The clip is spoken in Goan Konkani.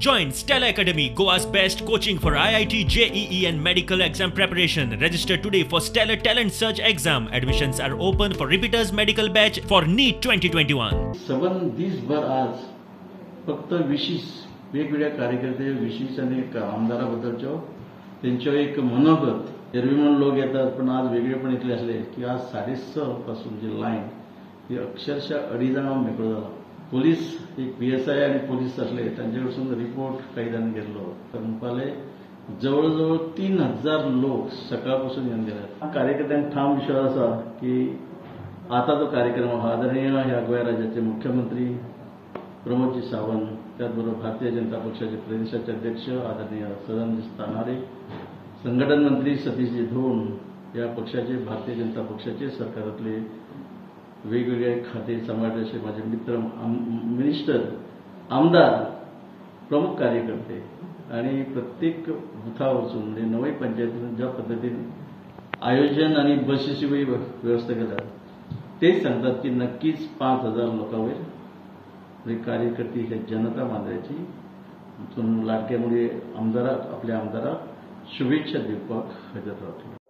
Join Stellar Academy, Goa's best coaching for IIT, JEE and medical exam preparation. Register today for Stellar Talent Search exam. Admissions are open for repeaters medical batch for NEET 2021. सबंध दीसभर आज फक्त विशीस वेगवेगळ्या कार्यकर्ते विशीस आनी आमदारा बद्दलच्यो तेंच्यो एक मनोगत एरवी म्हूण लोक येतात, पण आज वेगळेपण इतलें आसलें की आज 6:30 पासून जी लायन ही अक्षरशः 2.5 जाणांक मेकळो जाला. पोलीस एक PSI आनी पोलीस आसले तांचे कडसून रिपोर्ट काही जाणांनी घेतलो तर म्हणपाले जवळ जवळ 3000 लोक सकाळ पासून येवन गेले. कार्यकर्त्यांक ठाम विश्वास आसा की आता जो कार्यक्रम आहा आदरणीय ह्या गोंय राज्याचे मुख्यमंत्री प्रमोदजी सावंत, त्याचबरोबर भारतीय जनता पक्षाचे प्रदेशाचे अध्यक्ष आदरणीय सदानंद तानारे, संघटन मंत्री सतीशजी धोंड, या पक्षाचे भारतीय जनता पक्षाचे सरकारातले वेगवेगळे खाते सांभाळते असे माझे मित्र मिनिस्टर, आमदार, प्रमुख कार्यकर्ते आणि प्रत्येक बुथावर वचून म्हणजे नवई पंचायतीतून ज्या पद्दतीन आयोजन आणि बसीची व्यवस्था केल्या तेच सांगतात की नक्कीच 5000 लोकां वयर म्हणजे कार्यकर्ते हे जनता मांद्र्याची लाडक्यामुळे आमदाराक आपल्या आमदाराक शुभेच्छा दिवपाक हजर रावतले.